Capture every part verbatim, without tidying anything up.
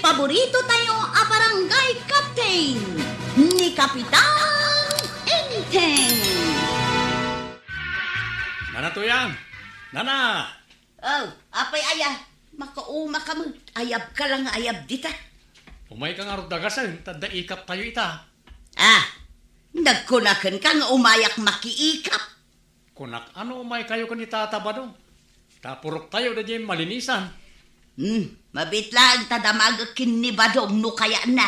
Paborito tayo a barangay captain, ni Kapitan Enteng. Nana, Tuyang! Nana! Oh, apay aya? Makauma ka met. Ayab ka lang nga ayab dita. Umay ka ngarud dagasen, ta adda ikap tayo ita. Ah, nagkunaken ka nga umayak makiikap. Kunak, ano umay kayo ken ni Tata Badong? Ta purok tayo da diay malinisan. Hmm, mabit laeng ta damagek ken ni Badong no kayatna.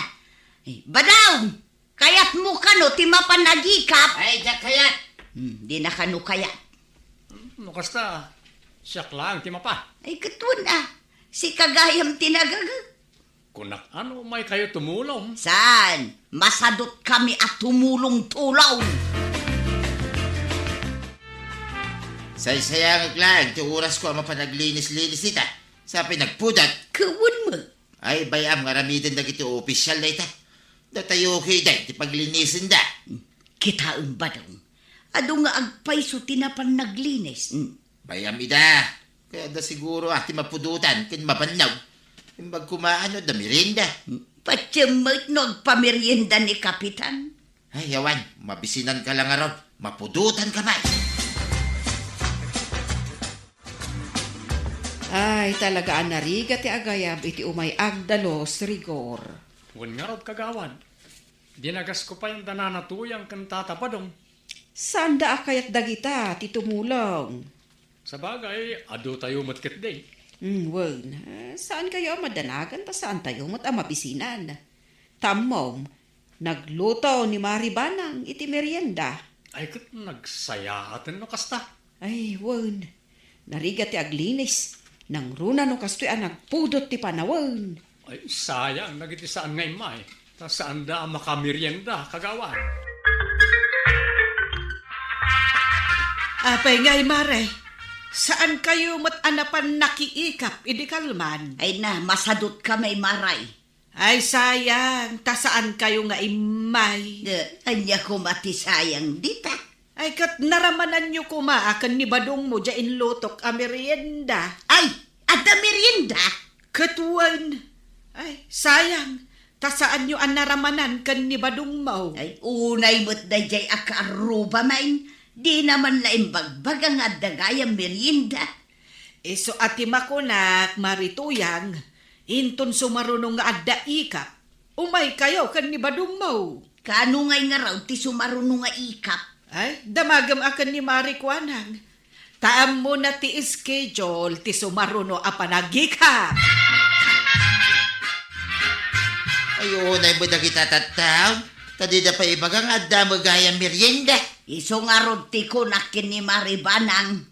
Eh, Badong! Kayatmo kano ti mapan agikap? Ay, diak kayat. Hmm, dina kano kayat. No kasta, siak laeng ti mapa. Ay, ket wen a. Sika gayam ti nagagek. Kunak, ano umay kayo tumulong? Saan? Masadut kami a tumulong-tulong. Saysayangek laeng ti orasko a mapan aglinis-linis ita. Sa pay nagpudot. Kawan mo. Ay, bay-am nga aramiden dagiti opisyal dayta. Datayo ketdi ti paglinisen da. Kitaem, Badong. Adu nga agpayso ti napan naglinis. Hmm. Bay-am ida. Kayatda siguro a ti mapudotan ken mabannog. Imbag koma no adda merienda. Patiem met no agpamerienda ni Kapitan. Ay, awan, mabisinanka lang ngarud. Mapudotanka pay. Ay, talaga a narigat ti agayab iti umay agdalos, Rigor. Wen ngarud, Kagawad. Dinagasko pay anda Nana Tuyang ken Tata Badong. Saanda a kayat dagita ti tumulong. Sabagay, adu tayo met ketdi. Mm, wen, eh, saan kayo a madanagan ta saan tayo met a mabisinan. Ta ammom, nagluto ni Mari Banang iti merienda. Ay, ket nagsayaaten no kasta. Ay, wen. Narigat ti aglinis. Nangruna no kastoy a nagpudot ti panawen. Ay, sayang dagiti saan nga immay. Ta saanda a makamerienda, Kagawad. Apay ngay, Mare? Saan kayo met a napan nakiikap idi kalman? Ay na, masadut kami, Mare. Ay, sayang, ta saan kayo nga immay. Eh, ania koma ti sayang dita? Ay, ket naramananyo koma a ken ni Badong mo diay inlutok a merienda. Ay, adda merienda? Ket wen. Ay, sayang, ta saanyo a naramanan ken ni Badong mo. Ay, unay met daydiay a kaarruba main, dina man la imbagbaga nga adda gayam merienda. Isu a ti makunak, Mari Tuyang, inton sumaruno nga adda ikap, umay kayo ken ni Badong mo. Kaano ngay ngarud ti sumaruno nga ikap? Ay, damagem a ken ni Mari Kuanang. Ta ammona ti schedule ti sumaruno a panagikap. Ay, unay met dagita tattao, ta dida pay ibaga nga adda met gayam merienda. Isu ngarud ti kunak ken ni Mari Banang.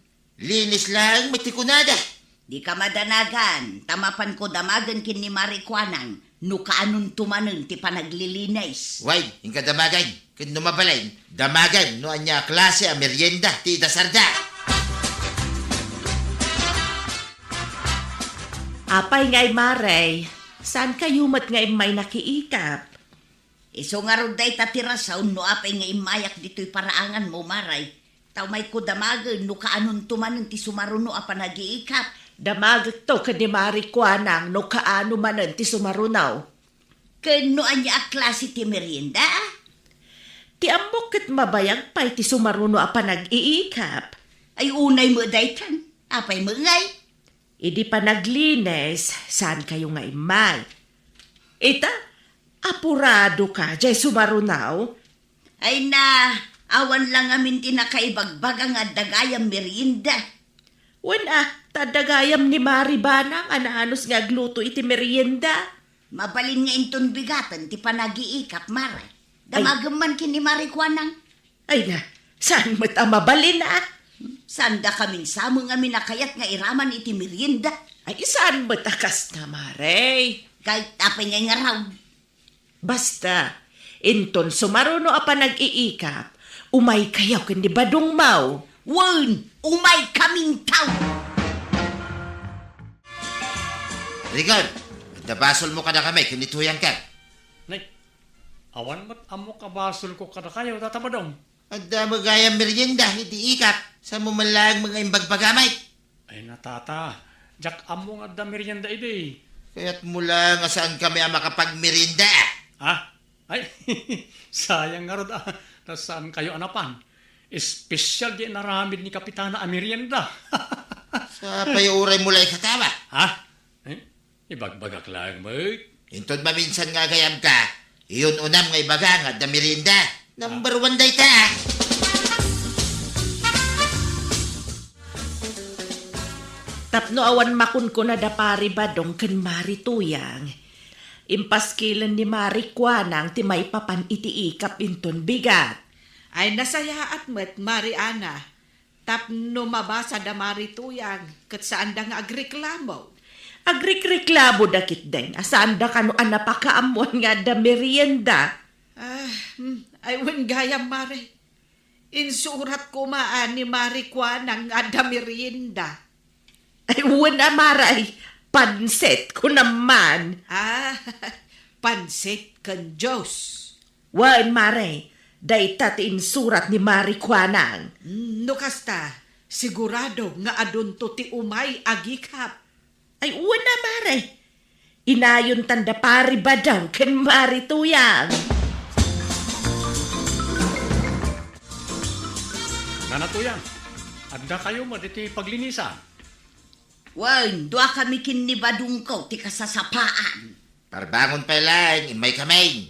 Linis laeng met ti kunada. Dika madanagan, ta mapanko damagen ken ni Mari Kuanang no kaanonto manen ti panaglilinis. Wen, inka damagen, ken no mabalin, damagen no ania a klase a merienda ti idasarda. Apay ngay, Mare, saan kayo met nga immay nakiikap? Isu ngarud dayta ti rason no apay nga immayak ditoy paraanganmo, Mare. Ta umayko damagen no kaanonto manen ti sumaruno a panagiikap. Damagekto ken ni Mari Kuanang no kaano manen ti sumaruno. Ken no ania a klase ti merienda? Ti ammok ket mabayag pay ti sumaruno a panag-iikap. Ay, unay met daytan. Apay met ngay? Idi panaglinis, saan kayo nga immay? Ita, apurado ka, jay sumaruno? Ay na, awan la ngamin ti nakaibagbaga nga adda gayam merienda. Wen a, ta adda gayam ni Mari Banang a naanus nga agluto iti merienda. Mabalin nga inton bigaten ti panagiikap, Mare. Ay. Damagem man ken ni Mari Kuanang. Ay na, saan met a mabalin a? Saanda kamin sa mo ngamin a kayat nga iraman iti merienda? Ay, saan met a kasta, Mare? Kay apay ngay ngarud? Basta, inton sumaruno a panag-iikap, umay kayo ken ni Badong mo. Wen, umay kaminto! Rigor, adda basolmo kadakami ken ni Tuyang ka. Nay, awan met ammok a basolko kadakayo, Tata Badong. Adda met gayam merienda iti ikap, sa mo man laeng nga imbagbaga met. Ay na, Tata, diak ammo nga adda merienda idi. Kayatmo la nga saankami a makapagmerienda. Ah? Ay, sayang ngarud, ah. Ta saankayo a napan. Espesyal di inaramid ni Kapitana a merienda. Sapay uraymo la ikatawa. Ha? Eh? Ibagbagak laeng met. Inton maminsan nga agayabka, iun-unam nga ibaga nga adda merienda. Number one dayta, ah. Tapno awan makunkuna da Pari Badong ken Mari Tuyang, impaskilen ni Mari Kuanang ti maipapan iti ikap inton bigat. Ay, nasayaat met, Mari Ana, tapno mabasa da Mari Tuyang ket saanda nga agreklamo. Agrikreklamo da ketdin a saanda kano a napakaammoan nga adda merienda. Ah, hmm, ay wen gayam, Mare. Insurat koma a ni Mari Kuanang nga adda merienda. Ay, wen a, Mare, ay, pansit, kunam man. Ah, pansit ken juice. Wen, Mare, dayta ti insurat ni Mari Kuanang. Mm, no kasta, sigurado nga adunto ti umay agikap. Ay, wen a, Mare. Inayontan da Pari Badong ken Mari Tuyang. Nana Tuyang, addakayo met iti paglinisan? Wen, duakami ken ni Badongko ti kasasapaan. Parbangon pay laeng, immaykami.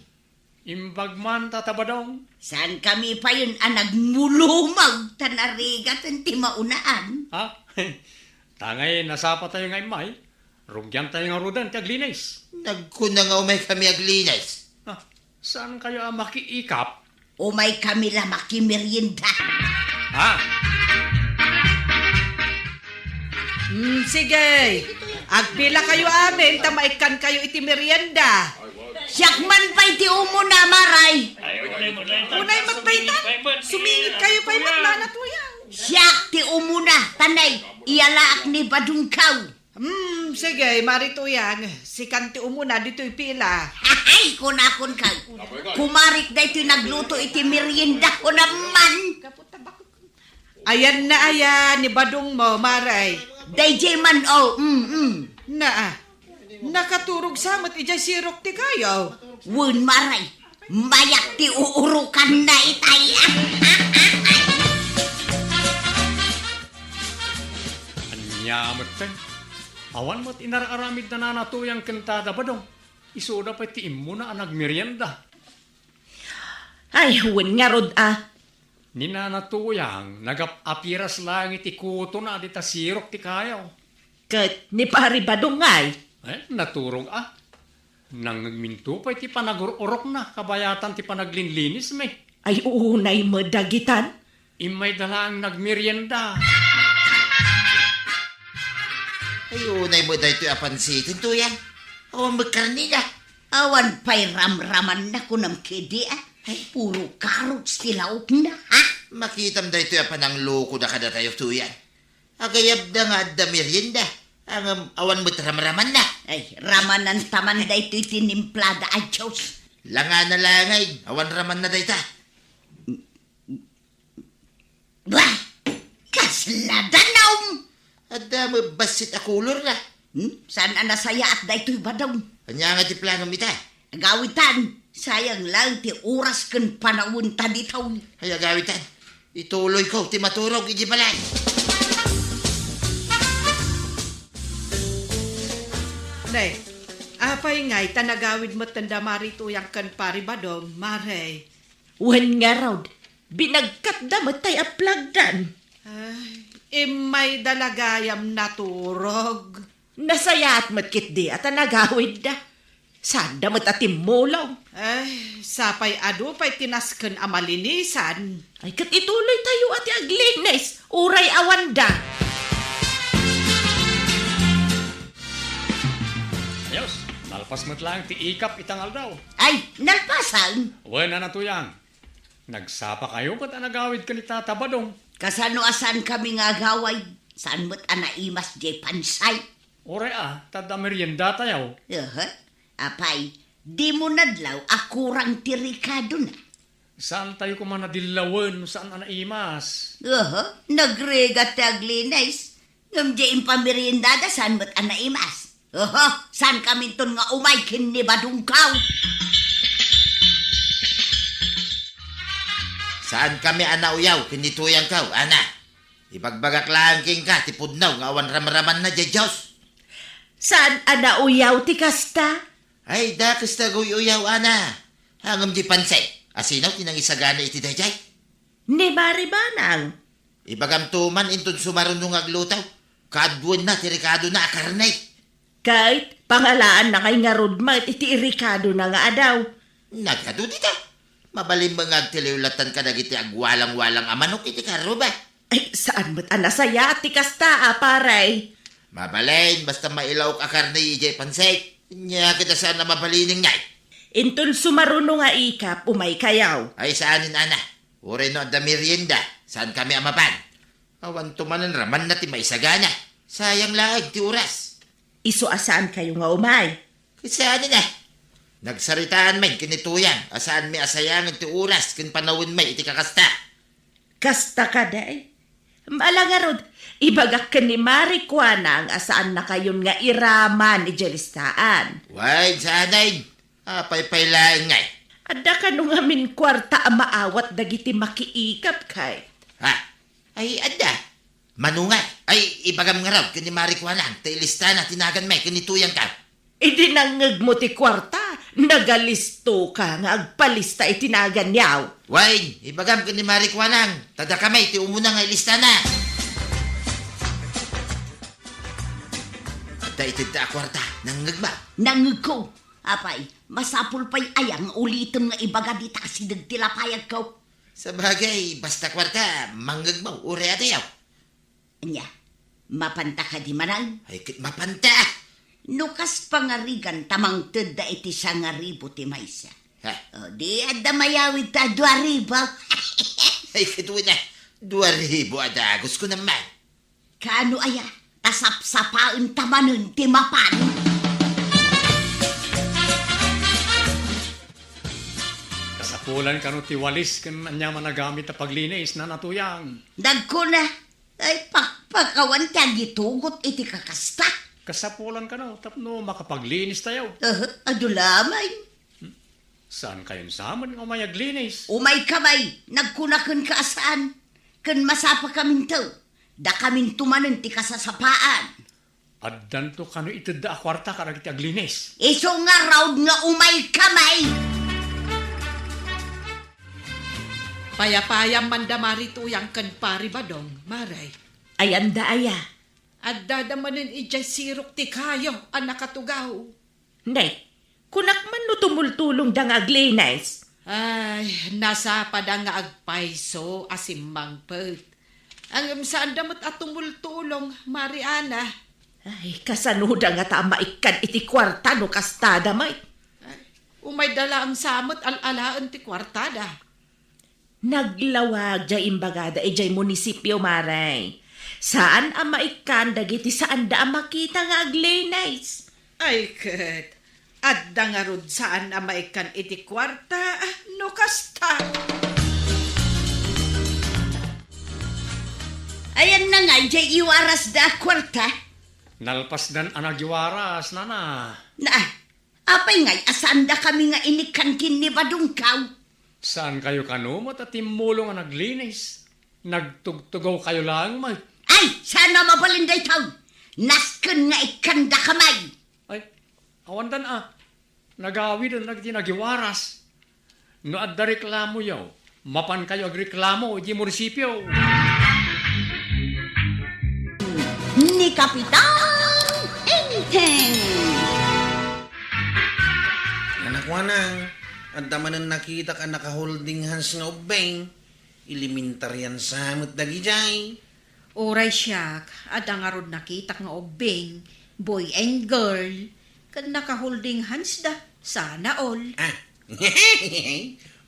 Imbag man, Tata Badong. Saankami payen a nagmulumag ta narigaten ti maunaan. Ha? Ta ngay nasapatayo nga immay, rugiantayo ngaruden ti aglinis. Nagkuna nga umaykami aglinis. Ah, saankayo a makiikap? Umaykami la makimerienda. Ha? Hmm, sige. Agpilakayo amin ta maikkankayo iti merienda. Siak man pay ti umuna, Mare. Unay met pay ta. Sumingitkayo pay met, Nana Tuyang. Siak ti umuna, ta nay, iyalaak ni Badongko. Hmm, sige, Mari Tuyang. Sikan ti umuna ditoy pila. Ay, kunakon kay. Kumarik daytoy nagluto iti merienda ko naman. Ayanna aya ni Badongmo, Mare. Daydiay man, oh, mm, mm. Naa, nakaturog sa met idiay sirok ti kayo. Wen, Mare, mayak ti uurokanna itay. Ania met, te? Awan met inar-aramid da Nana Tuyang ken Tata Badong. Isuda pay ti immuna a nagmerienda. Ay, wen ngarud a. Ni Nana Tuyang, nagap-apiras laeng iti kutona dita sirok ti kayo. Ket ni Pari Badong ngay? Eh, naturog a. Nangngegminto pay ti panagur-urokna kabayatan ti panaglinlinismi. Ay, unay met dagitan. Immayda laeng nagmerienda. Ay, unay met daytoy a pansiten, Tuyang. Awan met karnida. Awan pay ramramanna, kunam kadi, ah. Ay. Puro carrots ti laokna, ha? Makitam daytoy a pananglokoda kadatayo, Tuyang. Agayabda nga adda merienda. Ngem awan met ramramanna. Ay, ramananta man daytoy tinimplada a juice. Langana laeng, awan ramanna dayta. Bah! Kasla danum! Adda met bassit a kolorna. Hmm? Saan a nasayaat daytoy, Badong? Ania nga ti planom ita? Agawitan, sayang laeng ti oras ken panawenta ditoy. Ay, agawitan. Ituloyko ti maturog idiay balay. Ne, apay ngay ta nagawid metten da Mari Tuyang ken Pari Badong, Mare? Wen ngarud, binagkatda met tay aplagdan. Ay, immayda la gayam naturog. Nasayaat met ketdi a ta nagawidda. Saanda met a timmulong. Ay, sapay adu pay ti nasken a malinisan. Ay, ket ituloytayo a ti aglinis, uray awanda. Ayos, nalpas met laeng ti ikap ita nga aldaw. Ay, nalpasan? Wen, Nana Tuyang. Nagsapakayo met a nagawid ken ni Tata Badong. Kasano a saankami nga agawid? Saan met a naimas diay pansay? Uray a, ta adda meriendatayo. Aha. Apay, dimo nadlaw a kurang ti rekadona? Saantayo koma nadillawen no saan a naimas. Aha, nagrigat ti aglinis. Ngem diay impameriendada, saan met a naimas? Oho, saan kaminton nga umay ken ni Badongkaw? Saan kami a nauyaw ken ni Tuyangkaw, Ana? Ibagbagak laeng kenka ti pudno nga awan ramramanna diay Dios. Saan a nauyaw ti kasta? Ay, dakes ta aguy-uyaw, Ana. Ngem diay pansit, asino ti nangisagana iti daydiay? Ni Mari Banang. Ibagamto man inton sumaruno nga agluto, kaduenna ti rikadona a karne. Ket pangalaanna ngay ngarud met iti irikadona nga adaw. Nagadu dita. Mabalin met nga agtiliw lattan kadagiti agwalang-walang a manok iti karruba. Ay, saan met a nasayaat ti kasta, a, pare? Mabalin, basta mailaok a karne idiay pansit. Ania ket a saan a mabalinen ngay? Inton sumaruno nga ikap, umaykayo. Ay, saanen, Ana. Uray no adda merienda, saan kami a mapan? Awanto manen ramanna ti maisagana. Sayang laeng ti oras. Isu a saankayo nga umay. Ket saanen a. Nagsaritaan met ken ni Tuyang a saanmi a sayangen ti oras ken panawenmi iti kakasta. Kasta kadi? Ala ngarud, ibagak ken ni Mari Kuanang a saannakayon nga iraman idiay listaan. Wen, saanen. Apay pay laeng ngay? Adda kano ngamin kuarta a maawat dagiti makiikap, kay? Ha? Ay, adda. Mano ngay? Ay, ibagam ngarud ken ni Mari Kuanang ta ilistana ti naganmi ken ni Tuyangkaw. Idi nangngegmo ti kuarta, nagalistoka nga agpalista iti naganyo. Wen, ibagam ken ni Mari Kuanang ta dakami ti umuna nga ilistana. Adda itedda a kuarta, nangngegmo? Nangngegko. Apay, masapul pay aya nga ulitem nga ibaga dita asideg ti lapayagko? Sabagay, basta kuarta, mangngegmo, uray adayo. Ania, mapanta kadi manen? Ay, ket mapanta! No kas pangarigan ta mangtedda iti sangaribu ti maysa. Ha? O, di adda mayawid ta dua ribu. Ay, ket wen a, dua ribu a dagus ko naman. Kaano aya? Ta sapsapaen ta manen ti mapan. Kasapulan kano ti walis ken aniaman a gamit a paglinis, Nana Tuyang. Nagkuna, ay, pakpakawan ti agitugot iti kakasta. Kasapulan kano tapno makapaglinis tayo. Aha, adu laeng. Saan kayon sa amin nga umay aglinis? Umay kamay, nagkuna kenka a saan. Ken masapa kaminto, dakaminto manen ti kasasapaan. Addanto kano itedda a kuarta kadagiti aglinis? Isu ngarud nga umay kamay! Payapayam man da Mari Tuyang ken Pari Badong, Mari. Ayanda aya? Addada manen idiay sirok ti kayo a nakatugaw. Nay, kunak man no tumultulongda nga aglinis. Ay, nasapada nga agpayso a simmangpet. Ngem saanda met a tumultulong, Mari Ana. Ay, kasanoda ngata a maikkan iti kuarta no kastada met? Ay, umayda laeng sa met al-alaen ti kuartada. Naglawag diay imbagada idiay munisipio, Mari. Saan a maikkan dagiti saanda a makita nga aglinis. Ay ket, adda ngarud saan a maikkan iti kuarta, ah, no kasta. Ayanna nga idiay iwarasda a kuarta? Nalpasdan a nagyawaras, Nana. Na, apay ngay a saandakami nga inikkan ken ni Badongkaw? Saankayo kano met a timmulong a naglinis? Nagtugtugawkayo laeng met. Ay, saan a mabalin daytoy. Nasken nga ikkandakamay. Ay, awandan a. Nagawiden dagiti nagyawaras. No adda reklamoyo, mapankayo agreklamo iti munisipio. Ni Kapitan Hengteng. Nana Kuanang, adda manen nakitak a naka-holding hands nga ubbing. Elementarian sa met dagidiay. Uray siak, adda ngarud nakitak nga ubbing, boy and girl, ket naka-holding hands da. Sana all. Ah.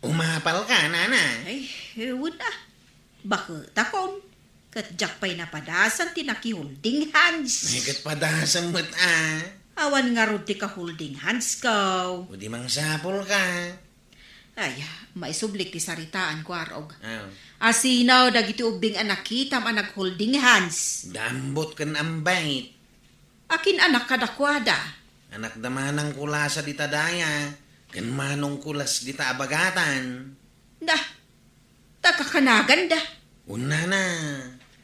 Umapal ka, Nana. Ay, wen a. Baketakom. Ket diak pay napadasan ti naki-holding hands. Ay, ket padasam met a. Awan ngarud ti ka-holding hands ko. O di mangsapul ka. Ay, maisublik ti saritaanko, Arog. Ah. Asino dagiti ubbing a nakitam a nag-holding hands? Dambot ken ambait. Akin anak kadakuada? Anakda manang Kulasa dita daya, ken manong Kulas dita a bagatan. Da, ta kakanaganda. Unana.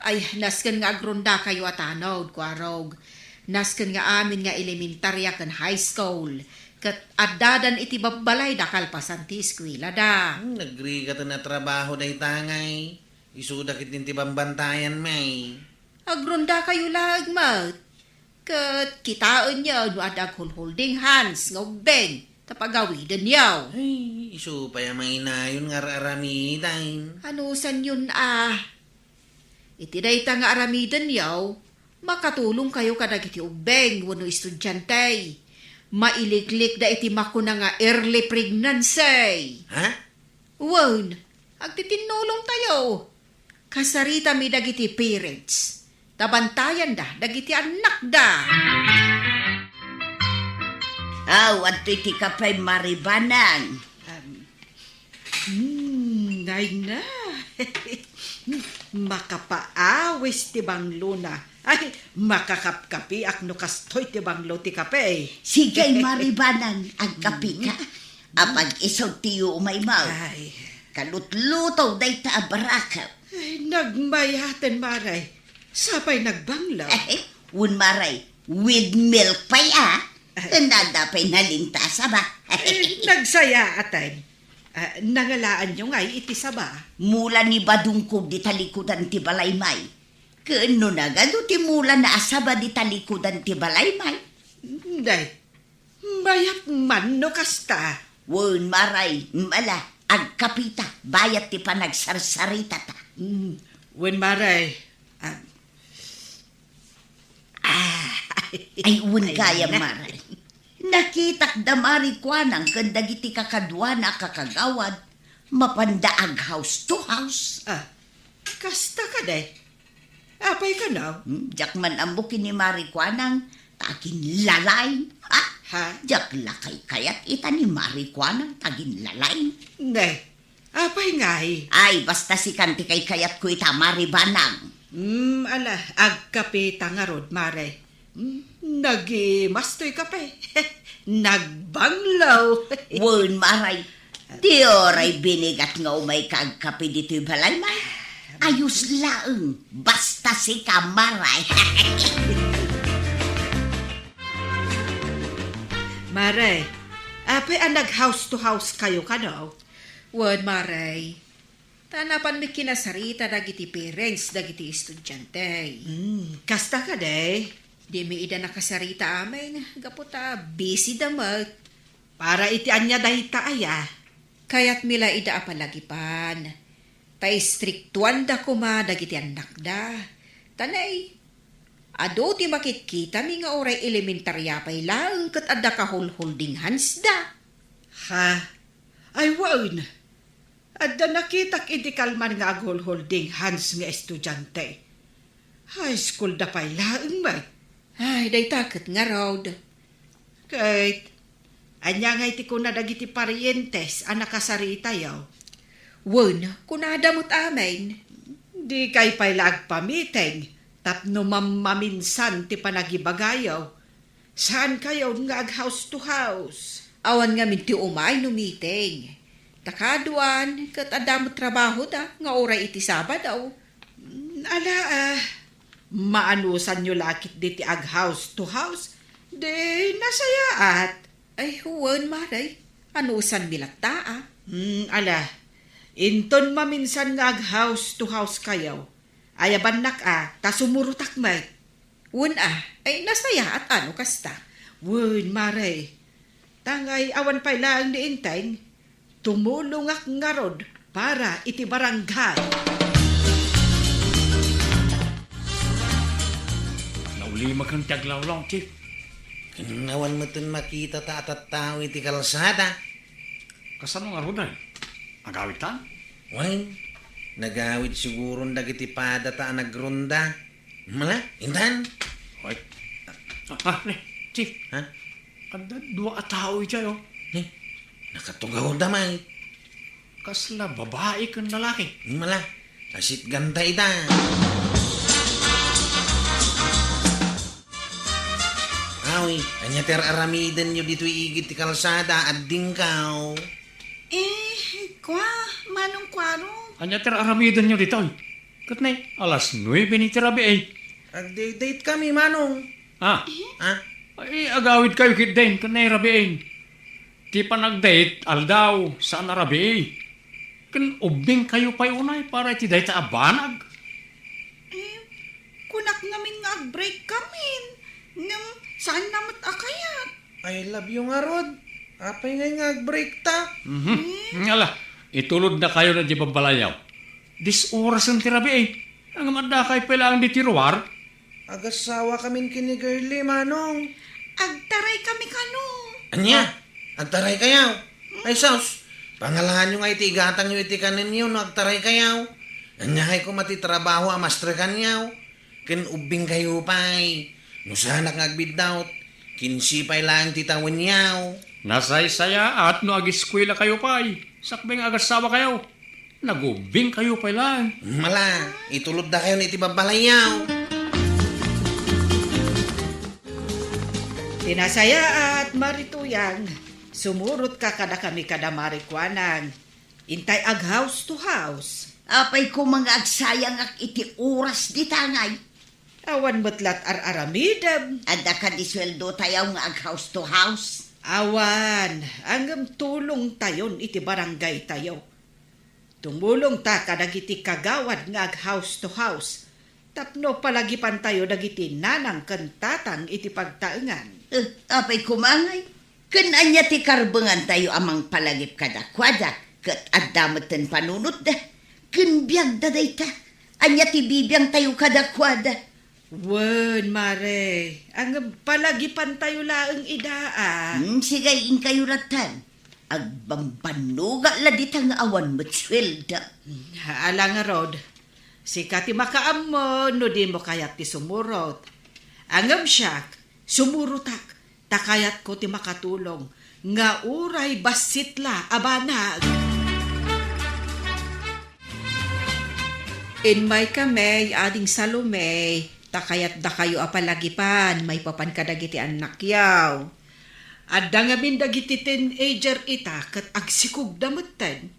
Ay, nasken nga agrondakayo a tanod, Kuarog. Nasken nga amin nga elementaria ken high school, ket addadan iti babbalayda kalpasan ti eskuelada. Hmm, nagrigaten a trabaho dayta ngay. Isuda ketdin ti bambantayan, may. Agrondakayo laeng met. Ket kitaenyo no adda aghulholding hands nga ubbing ta pagawidenyo. Ay, isu pay a mainayon nga ar-aramiden. Anusanyon a? Iti dayta nga aramidenyo, makatulongkayo kadagiti ubbing wenno estudiante. Mailiklikda iti makuna nga early pregnancy. Ha? Wen, agtitinnulongtayo. Kasaritami dagiti parents, ta bantayanda dagiti annakda. Aw, adtoy ti kape, Mari Banang. Um, mm, naigna. Makapaawis ti banglona. Ay, makakapkapiak no kastoy ti banglo ti kape. Sige, Mari Banang, agkapika. Mm. Apag-isog ti yumaymaw. Ay. Kalutluto dayta a barakep. Ay, nagmayaten, Mare. Sapay nagbanglo. Wen, Mare, with milk pay, a. Ay. Ken adda pay nalinta a saba. Ay, nagsayaaten. Ah, nangalaanyo ngay iti saba? Mula ni Badungkog di talikudan ti balay, may. Ken no nagadu ti mulana a saba di talikudan ti balay, may. Day, mayat man no kasta. Wen, Maray, mala, agkapita, bayat ti panagsarsaritata. Mm, wen, Maray. Ah. Ah. Ay, wen gayam, Maray. Nakitak da Mari Kuanang ken dagiti kakaduana a kakagawad, mapanda ag-house to house. Ah, kasta kadi? Apay kano? Hmm, diak man ammo ken ni Mari Kuanang, ta aginlalaing. Ha? Ha? Diak la kaykayat ita ni Mari Kuanang, ta aginlalaing. Ne, apay ngay? Ay, basta sikan ti kaykayatko ita, Mari Banang. Hmm, ala, agkapita ngarud, Mare. Hmm, nagimas toy kape. Nagbanglo. Wen, Maray. Ti uray binigat nga umayka agkape ditoy balay, may. Ayos laeng, basta sika, Maray. Mare, apay a nag-house to house kayo kano? Wen, Mare. Ta napanmi kinasarita dagiti parents dagiti estudiante. Hmm, kasta kadi? Dimi ida nakasarita amin, gapu ta busy da met. Para iti ania dayta aya? Kayatmi la ida a palagipan. Paistriktuanda koma dagiti annakda. Ta nay, adu ti makitkitami nga uray elementaria pay laeng ket adda kahulholding handsda. Ha? Ay, wen. Adda nakitak idi kalman nga aghulholding hands nga estudiante. High school da pay laeng met. Ay, dayta ket ngarud. Ket, ania ngay ti kuna dagiti parientes a nakasaritayo? Wen, kunada met amin. Dikay pay la agpamiting tapno mammaminsan ti panagibagayo. Saan kayo nga ag-house to house? Awan ngamin ti umay no meeting. Ta kaduan, ket adda met trabahoda nga uray iti Sabado. Mm, ala, ah, maanusanyo la ketdi ti ag-house to house? Di nasayaat. Ay, wen, Maray. Anusanmi latta, a. Mm, ala, inton maminsan nga ag-house to house kayo, ayabannak a, ta sumurotak met. Wen a, ay nasayaat a no kasta. Wen, Mare. Tangay awan pay laeng ni Enteng, tumulongak ngarud para iti barangay. Naulimek ti aglawlaw, Chief. Ken awan metten makitata a tattao iti kalsada. Kasano ngaruden? Agawidtan? Wen, nagawid siguron dagiti padata a nagronda. Mala, intan? Oy. Ah, ah, ne, Chief. Ha? Adda dua a tao idiay, oh. Ne, nakatugawda met. Kasla babai ken lalaki? Mala, asitganda ita. Ania ti ar-aramidenyo ditoy igid ti kalsada, addingkaw? Eh, kua, Manong Kuaro. Ania ti ar-aramidenyo ditoy? Ket nay, alas nuebe ni ti rabii. Agdate-date kami, Manong. Ah. Ha? Ay, agawidkayo ketdin, ket nay rabii. Ti panagdate, aldaw, saan a rabii. Ken ubbingkayo pay unay para iti dayta a banag. Eh, kunak ngamin nga ag-break kamin. Ngem saanna met a kayat. I love you ngarud. Apay ngay nga ag-break ta? Mhm. Eh? Ala, itulodnakayo na di babbalayyo. Dis orasen ti rabii. Ngem addakayo pay laeng ditoy ruar? Agassawa kamin ken ni Girlie, Manong. Agtaray kami kano. Ania? Ah. Agtaray kayaw? Ay, sus. Pangalaanyo nga iti igatangyo iti kanenyo no agtaray kayaw. Ania kay koma ti trabaho a mastrekanyaw? Ken ubbingkayo pay. No saanak nga agbiddaut, kinse pay laeng ti tawenyaw. Nasaysayaat no ageskuelakayo pay. Sakbay nga agassawakayo. Nagubbingkayo pay laeng. Mala, ituloddakayon iti babbalayyaw. Ti nasayaat, Mari Tuyang, sumurotka kadakami kada Mari Kuanang. Intay ag-house to house. Apay koma nga agsayangak iti oras dita ngay? Awan met la ti ar-aramidem. Adda kadi sueldotayaw nga ag-house to house? Awan, ngem tulongtayon iti barangaytayo. Tumulongta kadagiti kagawad nga ag-house to house tapno palagipantayo dagiti nanang ken tatang iti pagtaengan. Eh, apay koma ngay? Ken ania ti karbengantayo a mangpalagip kadakuada? Ket adda metten panunotda. Ken biagda dayta. Ania ti bibiangtayo kadakuada? Wen, Mare, ngem palagipantayo laeng ida a. Hmm, sige, inkayo lattan. Agbambannugat la dita nga awan met suelda. Ala ngarud, sika ti makaammo no dimo kayat ti sumurot. Ngem siak, sumurotak, ta kayatko ti makatulong nga uray bassit la a banag. Inmay kami, Ading Salome, ta kayatdakayo a palagipan maipapan kadagiti annakyo. Adda ngamin dagiti teenager ita ket agsikogda metten.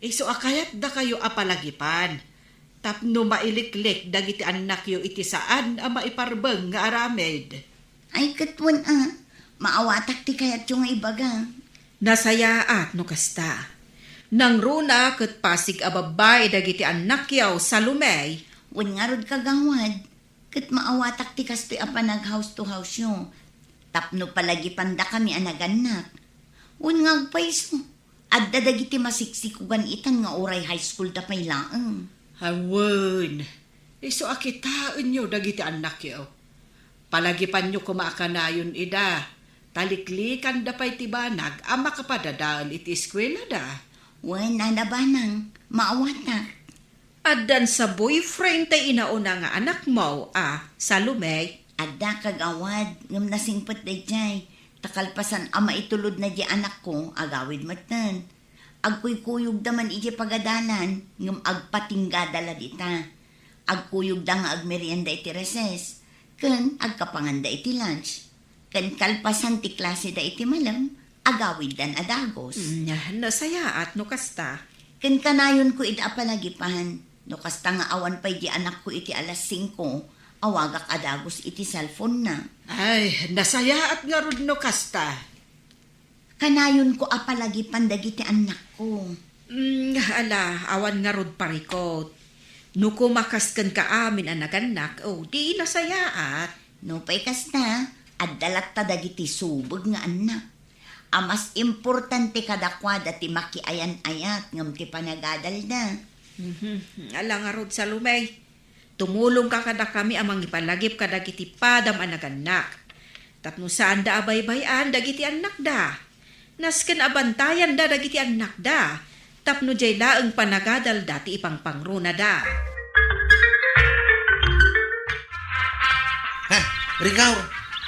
Isu a kayatdakayo a palagipan tapno mailiklik dagiti annakyo iti saan a maiparbeng nga aramid. Ay, ket wen a, maawatak ti kayatyo nga ibaga. Nasayaat no kasta. Nangruna ket pasig a babbai dagiti annakyo, Salome. Wen ngarud, kagawad, ket maawatak ti kastoy a panag-house to house-yo. Tapno palagipandakami a nagannak. Wen nga agpayso, adda dagiti masiksikogan itan nga uray high school da pay laeng. Awen, isu a kitaenyo dagiti annakyo. Palagipanyo koma a kanayon ida, ta liklikanda pay ti banag a makapadadael iti eskuelada. Wen, nana banang, maawatak. Addan sa boyfriend tay inauna nga anakmo a, Salome? Adda, kagawad, ngem nasingpet daydiay, ta kalpasan a maitulodna diay anakko, agawid metten. Agkuykuyogda man idiay pagadalan, ngem agpatinggada la dita. Agkuyogda nga agmerienda iti recess, ken agkapanganda iti lunch. Ken kalpasan ti klaseda iti malem, agawiddan a dagus. Mm, nasayaat no kasta. Ken kanayonko ida a palagipan, no kasta nga awan pay di anakko iti alas singko, awagak a dagus iti cellphone-na. Ay, nasayaat ngarud no kasta. Kanayonko a palagipan dagiti annakko. Mm, ala, awan ngarud parikut. No kumakas kenka amin a nagannak, o, di nasayaat. Nupay kasta, adda latta dagiti subeg nga annak. A mas importante kadakuada ti makiayan-ayat ngem ti panagadalda. Mhm. Ala ngarud, Salome. Tumulongka kadakami a mangipalagip kadagiti padam a nagannak, tapno saanda a baybay-an dagiti annakda. Nasken a bantayanda dagiti annakda, tapno diay laeng panagadalda ti ipangpangrunada. Ha, Rigaw,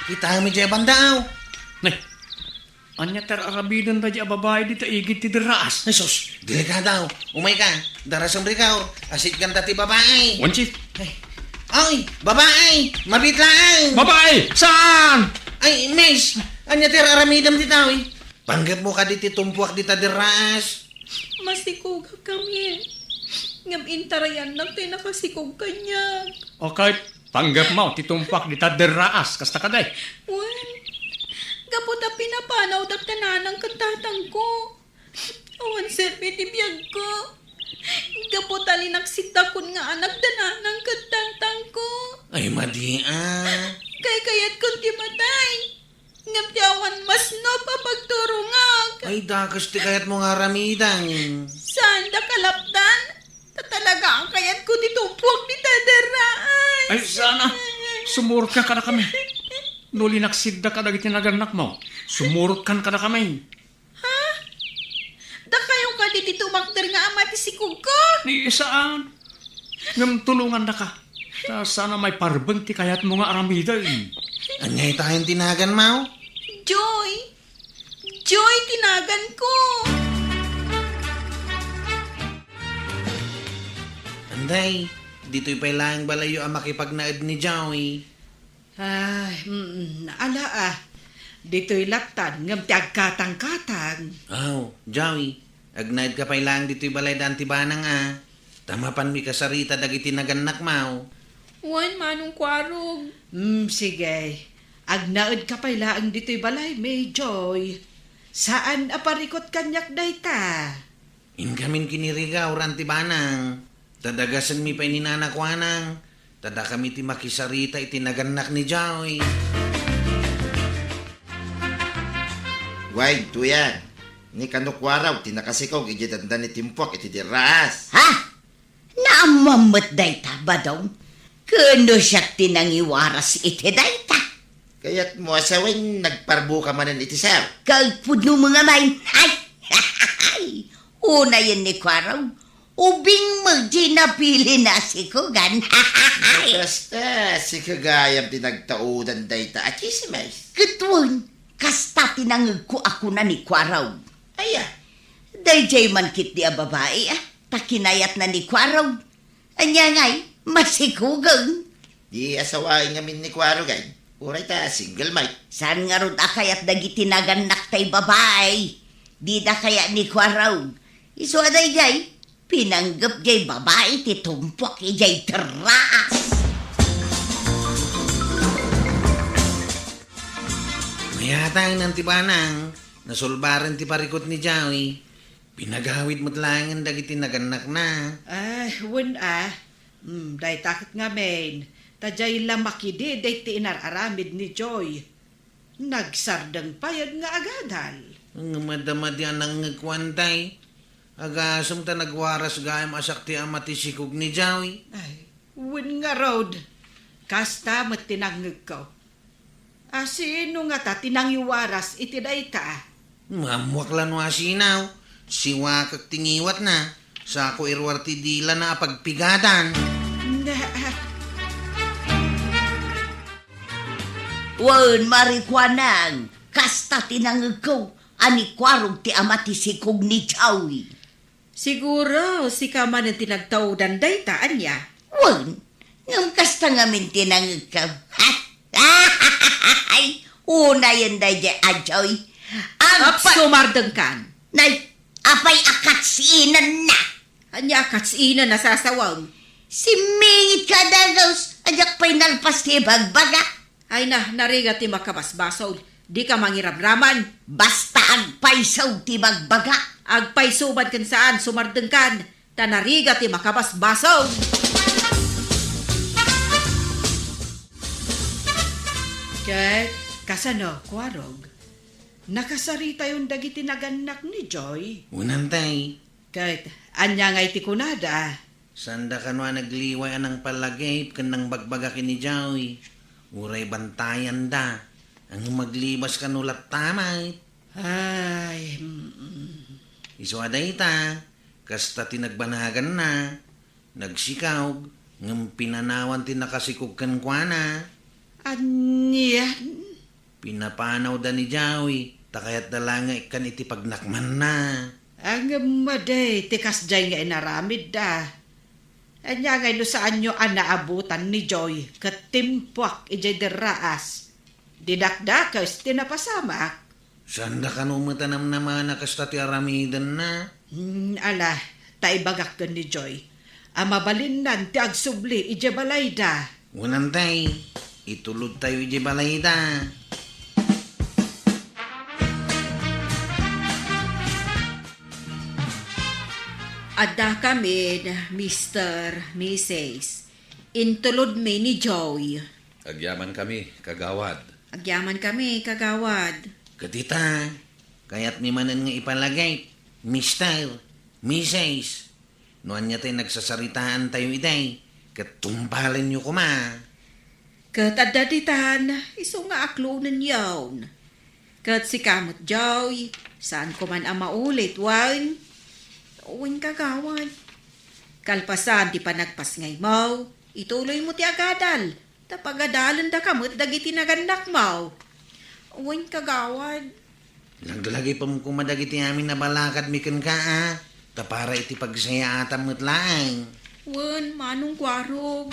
kitaem idiay banda, aw. Nay, ania ti ar-aramidenna diay a babai dita igid ti derraas? Ay, sus, delikado. Umayka, darasem, Rigaw, a sitganda ti babai. Wen, Chief. Ay. Ay, babai! Mabiit laeng! Babai! Saan? Ay, miss! Ania ti ar-aramidem dita, uy? Panggepmo kadi ti tumpuak dita derraas? Masikogak kami. Ngem intarayannak ti nakasikog kaniak. Okay, panggepmo ti tumpuak dita derraas, kasta kadi? Wen, gapu ta pinapanawdak da nanang ken tatangko. Awan serbi ti biagko. Gapu ta linaksitdakon nga anak da nanang ken tatangko. Ay, madi a. Kaykayatkon ti matay. Ngem ti awan masnop a pagturongak. Ay, dakes ti kayatmo nga aramiden. Saanda kalapdan. Ta talaga a kayatko ti tumpuak dita derraas. Ay, sana. Sumurot ka kadakami. No linaksitda kadagiti nagannakmo, sumurot kan kadakami. Ha? Dakayo kadi ti tumakder nga ama ti sikogko? Ni saan? Ngem tulongandaka. Ta sana maiparbeng ti kayatmo nga aramiden. Ania itayen ti naganmo? Joy. Joy ti naganko. Anday, ditoy pay laeng balayyo a makipagnaed ni Joy. Ay, mm, ala a. Ditoy lattan, ngem ti agkatangkatang. Aw, Jawi, agnaedka pay laeng ditoy balay da Auntie Banang a. Ta mapanmi kasarita dagiti nagannakmo. Wen, Manong Kuarog. Mm, sige. Agnaedka pay laeng ditoy balaymi, Joy. Saan a parikut kaniak dayta. Inkamin kinirigaw, Auntie Banang. Ta dagasenmi pay ni Nana Kuanang. Ta dakami ti makisarita iti nagannak ni Jawi. Wen, Tuyang, ni kano Kuarog ti nakasikog idiay dandani ti tumpuak iti derraas. Ha? Naammoam met dayta, Badong? Kano siak ti nangiwaras iti dayta? Kayatmo a sawen, nagparbuka manen iti sao? Kaagpudno met ngamin. Ay! Unayen ni Kuarog, ubing met diay napilina a sikogan. Kasta, siko gayam ti nagtaudan dayta a tsismis. Ket wen, kasta ti nangegko a kuna ni Kuarog. Aya? Daydiay man ketdi a babai, a, ta kinayatna ni Kuarog. Ania ngay, masikogen? Di asawaen ngamin ni Kuarog ay, uray ta single mate. Saan ngarud a kayat dagiti nagannak tay babai? Dida kayat ni Kuarog. Isu a daydiay, pinanggep jay babai ti tumpuak idiay terraas. Mayatang, Auntie Banang, nasulbaren ti parikut ni Jawi. Pinagawid met laengen dagiti nagannakna. Ay, wen a. Hmm, dayta ket ngamin, ta diay la makididit ti inar-aramid ni Joy. Nagsardeng pay nga agadal. Nga madamadi a nangngegko, Auntie. Agasem ta nagwaras gayam a siak ti ama ti sikog ni Jawi. Ay, wen ngarud. Kasta met ti nangngegko. A, sino ngata ti nangiwaras iti dayta? Ammoak la no asino. Siwakek ti ngiwatna. Sako iruar ti dilana a pagpigadan. Na- Wen, Mari Kuanang, kasta ti nangngegko a ni Kuarog ti ama ti sikog ni Jawi. Siguro, sika manen ti nagtaudan dayta, ania? Wen, ngem kasta ngamin ti nangngegko. Ay, unayen daydiay a Joy. Agpa- Aps, sumardengkan. Nay, apay a katsinan na? Ania a katsinan a sasawem? Simmingit ka, Dagos. Adiak pay nalpas ti ibagbaga. Ay na, narigat ti makabasbasol. Dika mangiramraman. Basta agpayso ti bagbaga. Agpayso man ken saan, sumardengkan, ta narigat ti makabasbasol. Ket kasano, Kuarog? Nakasaritayon dagiti nagannak ni Joy? Wen, Auntie. Ket ania ngay ti kunada? Saanda kano a nagliway a nangpalagip ken nangbagbaga ken ni Jawi. Uray bantayanda. Ngem maglibas kano latta met. Ay, mm. Isu a dayta, kasta ti nagbanaganna. Nagsikaog, ngem pinanawan ti nakasikog kenkuana. Anian? Pinapanawda ni Jawi, ta kayatda la nga ikkan iti pagnakmanna. Ngem madi ti kasdiay nga inaramidda. Ania ngay no saanyo a naabutan ni Joy ket timpuak idiay derraas? Di dakdakes ti napasamak. Saanda kano met a namnamana kasta ti aramidenna? Hmm, ala, ta ibagak ken ni Joy a mabalinnan ti agsubli idiay balayda. Wen, antay, itulodtayo idiay balayda. Addakamin, Mister, Missus. Intulodmi ni Joy. Agyamankami, kagawad. Agyamankami, kagawad. Ket ita, kayatmi manen nga ipalagip, Mister, Missus, no ania ti nagsasaritaantayo itay, ket tungpalenyo koma. Ket adda ditan, isu nga aklonenyon. Ket sika met, Joy, saanko man a maulit, wen? Wen, kagawad. Kalpasan ti panagpasngaymo, ituloymo ti agadal, ta pagadalendaka met dagiti nagannakmo. Wen, kagawad. Laglagipem koma dagiti amin a balakadmi kenka, a, ta para iti pagsayaatam met laeng. Wen, Manong Kuarog.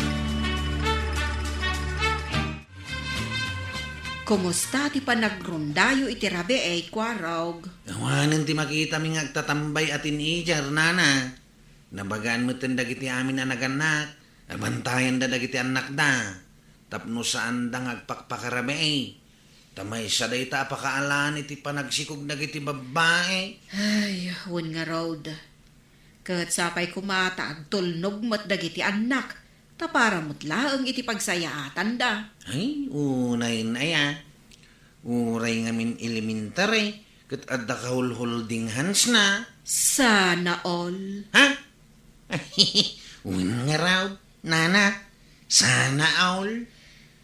Kumusta ti panagrondayo iti rabii, Kuarog? Awanen ti makitami nga agtatambay a teenager, nana. Nabagaan metten dagiti amin a nagannak a bantayanda dagiti annakda tapno saanda nga agpakpakarabii. Ta maysa dayta a pakaalaan iti panagsikog dagiti babbai. Ay, wen ngarud. Ket sapay koma ta agtulnog met dagiti annak, ta para met laeng iti pagsayaatanda. Ay, unayen aya. Uray ngamin elementary, ket adda ka holding handsna. Sana all. Ha? Wen ngarud, nana. Sana all.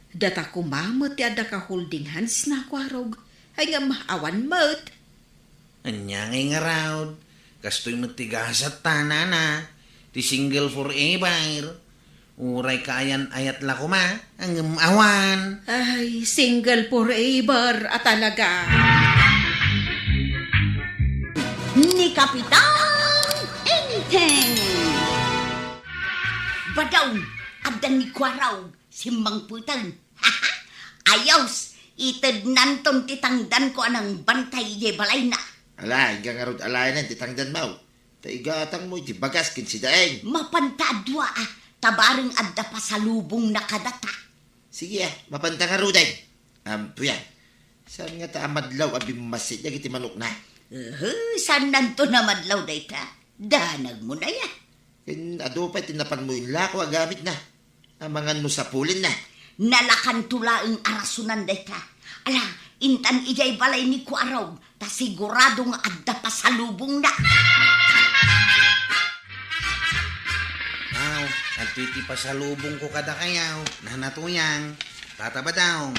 Data koma met ti adda ka holding handsna, Kuarog. Ay ngem, awan met. Ania ngay ngarud? Kastoy met ti gasat ta, nana. Ti single forever. Uray kaayan-ayat la koma, ngem awan. Ay, single forever a talaga. Ni Kapitan Anything. Badaw, adda ni Kuarog, simmangpeten. Ayos, itednanton ti tangdanko a nangbantay idiay balayna. Ala, inka ngarud alaenen ti tangdanmo. Ta igatangmo iti bagas ken sidaeng. Mapanta a dua a, ta bareng adda pasalubongna kadata. Sige a, mapanta ngaruden. Ampo yan. Saan ngata a madlaw a bimmassit dagiti manokna? Uhu, saannanto a madlaw dayta. Danagmo na ya. Ken adu pay ti napanmo inlako a gamitna. Amangan no sapulenna. Nalakanto laeng a rasonan dayta. Ala, intan idiay balay ni Kuarog, ta sigurado nga adda pasalubongna. Aw, adtoy ti pasalubongko kadakayo, Nana Tuyang, Tata Badong.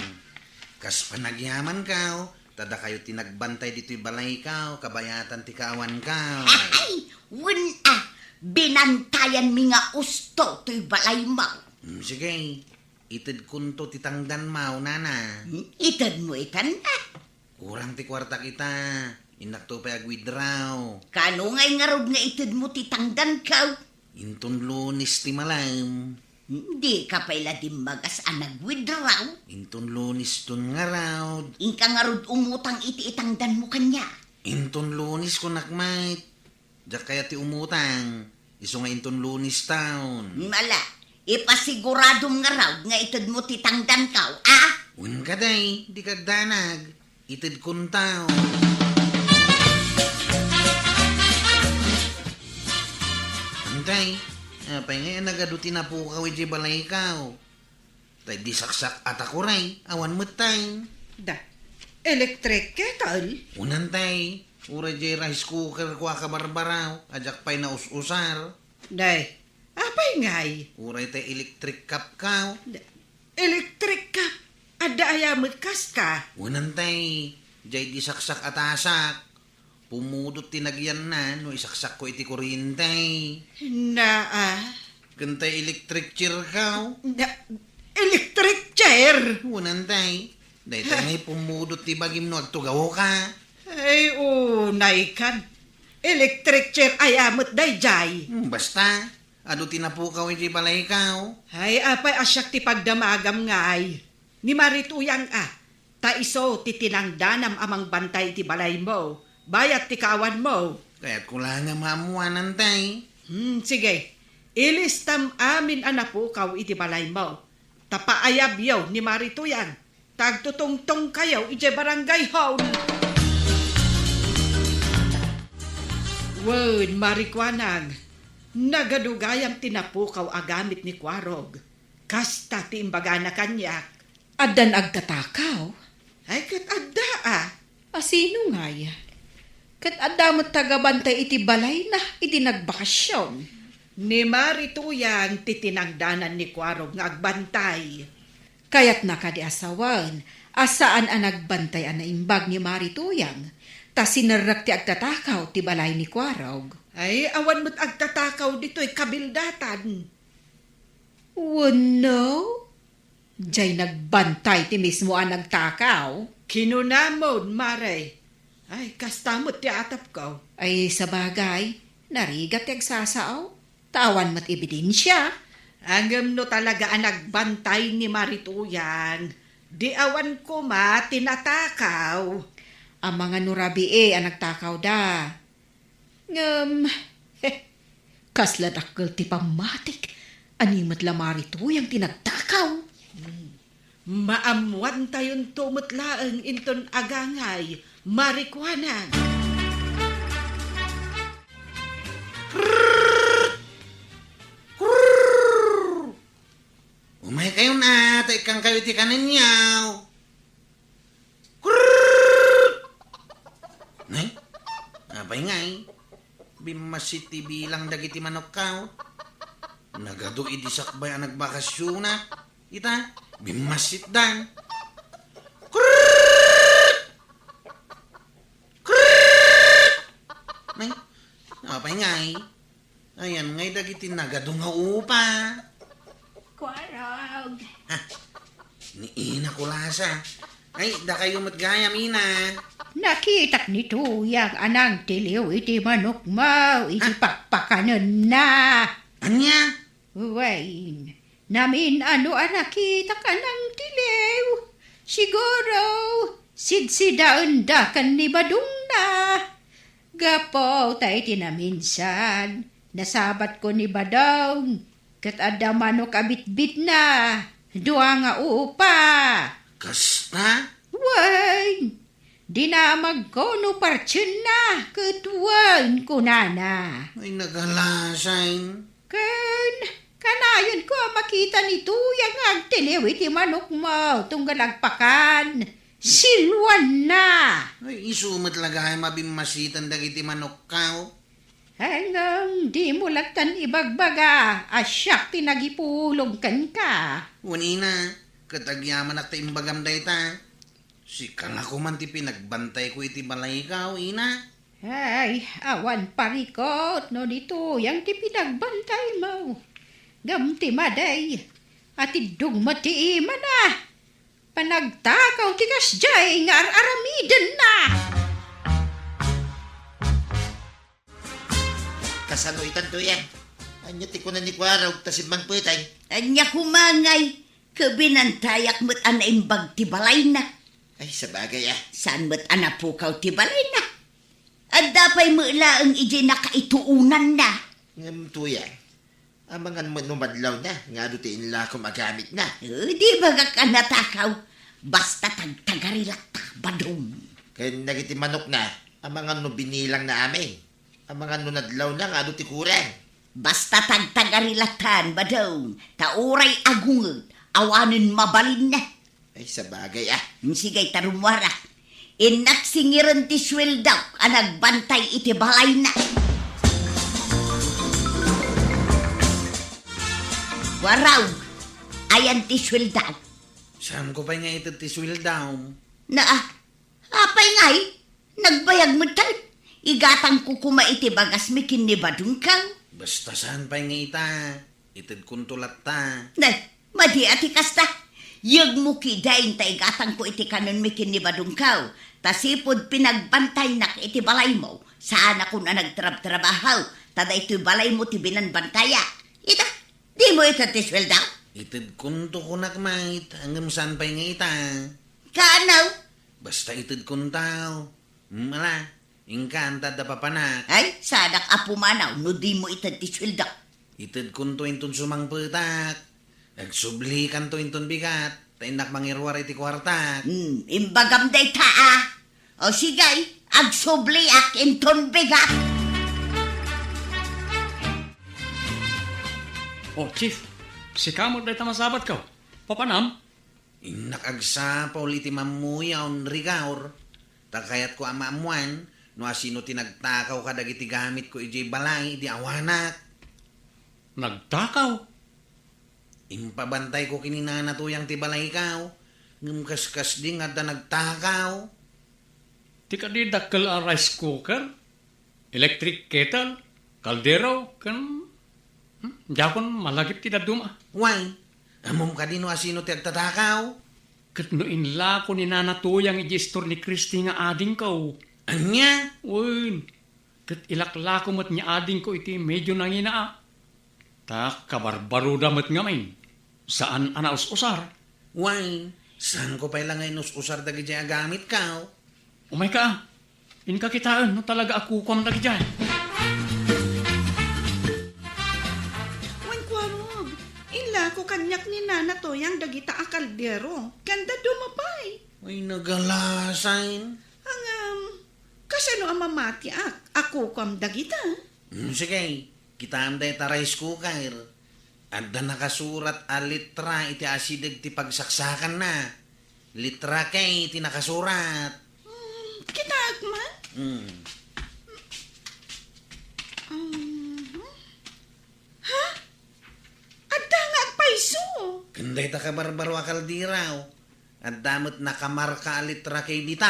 Kas panagyamanko, ta dakayo ti nagbantay ditoy balayko, kabayatan ti kaawanko. Ay, wen a, binantayanmi nga usto toy balaymo. Hmm, sige, itedkonto ti tangdanmo, nana. Hmm, itedmo itan a. Kurang ti kuartak ita, innakto pay ag-withdraw. Kano ngay ngarud nga itedmo ti tangdanko? Inton Lunes ti malem. Dika pay la dimmagas a nag-withdraw? Inton Lunes ton ngarud. Inka ngarud umutang iti itangdanmo kaniak? Inton Lunes kunak met. Diak kayat ti umutang. Isu nga inton Lunes ton. Ala, ipasiguradom ngarud nga itedmo ti tangdanko, a? Wen kadi, dika agdanag. Itedkonto. Antay, apay ngay a nagadu ti napukaw idiay balayko? Tay di saksak a ta kuray, awan metten. Da, electric kettle? Wen, antay, uray diay rice cookerko a kabarbaraw, a diak pay naus-usar. Day, apay ngay? Uray tay electric cupko. Da, electric cup? Adda aya met kasta? Wen, antay, diay di saksak a tasak. Pumudot ti nagyanna no isaksakko iti kuryente. Naa. Ken tay electric chairko. Na, electric chair? Wen, antay. Dayta ngay pumudot ti bagim no agtugawka. Ay, unaykan. Electric chair aya met daydiay? Hmm, basta. Adu ti napukaw idiay balayko. Ay, apay a siak ti pagdamagam ngay. Ni Mari Tuyang a. Ta isu ti tinangdanam a mangbantay iti balaymo, bayat ti kaawanmo. Kayatko la nga maammoanan, tay. Hmm, sige. Ilistam amin a napukaw iti balaymo. Ta paayabyo ni Mari Tuyang, ta agtutungtongkayo idiay barangay hall. Wen, Mari Kuanang, nagadu gayam ti napukaw a gamit ni Kuarog. Kasta ti imbagana kaniak. Addan agtatakaw? Ay, ket adda a. A sino ngay? Ket adda met tagabantay iti balayna idi nagbakasion. Ni Mari Tuyang ti tinangdanan ni Kuarog nga agbantay. Kayatna kadi a sawen a saan a nagbantay a naimbag ni Mari Tuyang, ta sinerrek ti agtatakaw ti balay ni Kuarog. Ay, awan met agtatakaw ditoy kabildatan. Wenno? Jay nagbantay ti mismo a nagtakaw. Kinunamon, Mare. Ay, kasta met ti atapko. Ay, sabagay, narigat ti agsasao. Ta awan met ebidensia. Ngem no talaga a nagbantay ni Mari Tuyang, di awan koma ti natakaw. Amangan no rabii a nagtakawda. Ngem, he, kasla dakkel ti pammatik. Ania met la Mari Tuyang ti nagtakaw? Maammoantayonto met laeng inton agangay, Mari Kuanang. Umaykayon a, ta ikkangkayo iti kanenyo. Kurrrr! Nay, apay ngay? Bimmassit ti bilang dagiti manokko. Nagadu idi sakbay a nagbakasiona. Ita, bimmassitdan. Kurrrr! Kurrrr! Nay, apay ngay? Ayan ngay dagiti nagadu nga upa. Kuarog. Ha? Ni ina ko lasa. Ay, dakayo met gayam, ina. Nakitak ni Tuyang a nangtiliw iti manokmo iti Ha? pakpakanenna. Ania? Wen, namin-ano a nakitak a nangtiliw. Siguro, sidsidaenda ken ni Badongna. Gapu ta iti naminsan, nasabatko ni Badong, ket adda manok a bitbitna, dua nga upa. Kasta? Wen, dinamagko no partienna, ket wen, kunana. Ay, nagalasain. Ken, kanayonko a makita ni Tuyang nga agtiliw iti manokmo, tunggal agpakan. Siluanna! Ay, isu met la gayam a bimmassitan dagiti manokko. Ay, ngem dimo lattan ibagbaga a siak ti nagipulong kenka. Wen, ina, ket agyamanak ta imbagam dayta. Sika nga koman ti pinagbantayko iti balayko, ina. Ay, awan parikut no ni Tuyang ti pinagbantaymo. Ngem ti madi, atiddog met ti imana. Panagtakaw ti kasdiay nga ar-aramidenna. Kasano itan, Tuyang? Ania ti kuna ni Kuarog ta simmangpetay? Ania koma ngay, ket binantayak met a naimbag ti balayna. Ay, sabagay a. Saan met a napukaw ti balayna? Adda pay met laeng idiay nakaituonanna. Ngem, Tuyang, amangan met no madlawna nga adu ti inlakom a gamitna. Eh, di bagak a natakaw. Basta tagtagari latta, Badong. Ken dagiti manokna, amangan no binilangna amin. Amangan no nadlawna nga adu ti kurang. Basta tagtagari lattan, Badong, ta uray agunged, awanen mabalinna. Ay, sabagay a. Sige, ta rummuarak. Innak singiren ti sueldo a nagbantay iti balayna. Kuarog, ayan ti sueldo. Saanko pay nga ited ti sueldo? Naa, apay ngay? Nagbayag metten. Igatangko koma iti bagasmi ken ni Badongko. Basta saan pay nga ita, itedkonto latta. Ne, madi a ti kasta. Yegmo kidin ta igatangko iti kanenmi ken ni Badongko. Ta sipud pinagbantaynak iti balaymo, saanakon a nagtrabtrabaho, ta daytoy balaymo ti binanbantayak. Ita, dimo ited ti sueldo? Itedkonto kunak met, ngem saan pay nga ita. Kaano? Basta itedkonto. Hmm, ala, inka, anta adda papanak. Ay, saanak a pumanaw no dimo ited ti sueldok. Itedkonto inton sumangpetak. Agsublikanto inton bigat, ta innak mangiruar iti kuartak. Hmm, imbagam dayta, a. O sige, agsubliak inton bigat. O, Chief, sika met dayta masabatko. Papanam? Innak agsapul iti mammuyaw, Rigor, ta kayatko a maammuan no asino ti nagtakaw kadagiti gamitko idiay balay idi awanak. Nagtakaw? Impabantayko ken ni Nana Tuyang ti balayko, ngem kaskasdi nga adda nagtakaw. Ti kadi dakkel a rice cooker, electric kettle, kaldero, ken, hmm, diakon malagip ti dadduma. Wen, ammom kadi no asino ti agtatakaw? Ket no inlako ni Nana Tuyang idiay istor ni Christy nga adingko. Ania? Wen, ket ilaklako met ni adingko iti medio nangina, a. Ta kabarbaroda met ngamin. Saan a naus-usar. Wen, saanko pay la nga inus-usar dagidiay a gamitko. Umayka, a. Inka kitaen no talaga a kukuam dagidiay. Wen, Kuarog, inlako kaniak ni Nana Tuyang dagita a kaldero, ken dadduma pay. Ay, nagalasan. Ngem, kasano a mamatiak a kukuam dagita? Hmm, sige, kitaem dayta rice cooker. Adda nakasurat a litra iti asideg ti pagsaksakanna. Litra K ti nakasurat. Hmm, kitaek man? Hmm. Mhm. Ha? Adda nga agpayso. Ken dayta kabarbaro a kaldero. Adda met nakamarka a litra K dita.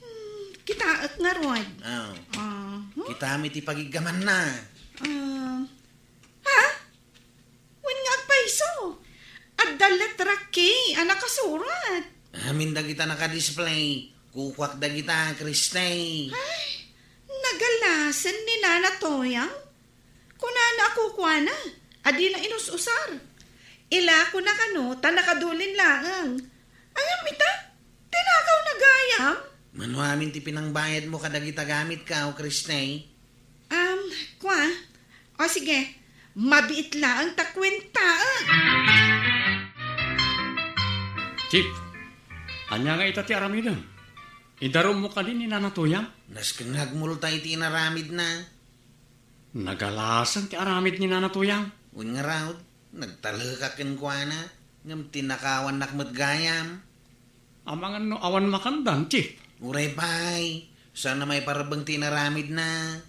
Hmm, kitaek ngarud. Oh. Aha. Kitaem iti pagiggamanna. Ah. Ha? Wen nga agpayso. Adda letra K a nakasurat. Amin dagita nakadisplay. Kukuak dagita, Christy. Ay, nagalasen ni Nana Toyang. Kunana a kukuana a dina inus-usar. Ilakona kano ta nakadulin laeng. Ngem ita, tinakawna gayam. Mano amin ti pinangbayadmo kadagita gamitko, Christy? Um, kua? O sige, mabiit laeng ta kuentaek. Chief, ania nga ita ti aramidem? Idarummo kadi ni Nana Toyang? Nasken nga agmulta iti inaramidna. Nagalasen ti aramid ni Nana Toyang. Wen ngarud, nagtalekak kenkuana, ngem tinakawannak met gayam. Amangan no awan makandan, Chief? Uray pay, saan a maiparebbeng ti inaramidna.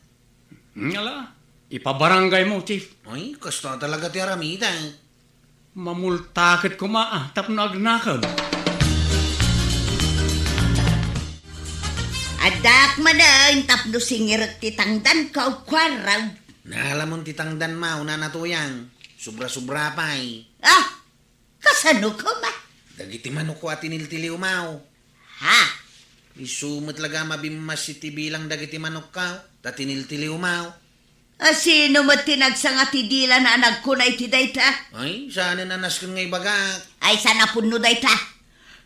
Ngala, ipabarangaymo, Chief. Ay, kasta talaga ti aramidek. Mamulta ket koma, a, tapno agnakem. Addaak manen tapno singirek ti tangdanko, Kuarog. Naalamon ti tangdanmo, Nana Toyang. Sobra-sobra pay. Ah! Kasano koma? Dagiti manokko a tiniltiliwmo. Ha? Isu met laga a mabimmas iti bilang dagiti manokko, ta tiniltiliwmo. A, sino met ti nagsanga ti dila a nagkuna iti dayta? Ay, saanen a nasken nga ibagak. Ay, saan a punno dayta?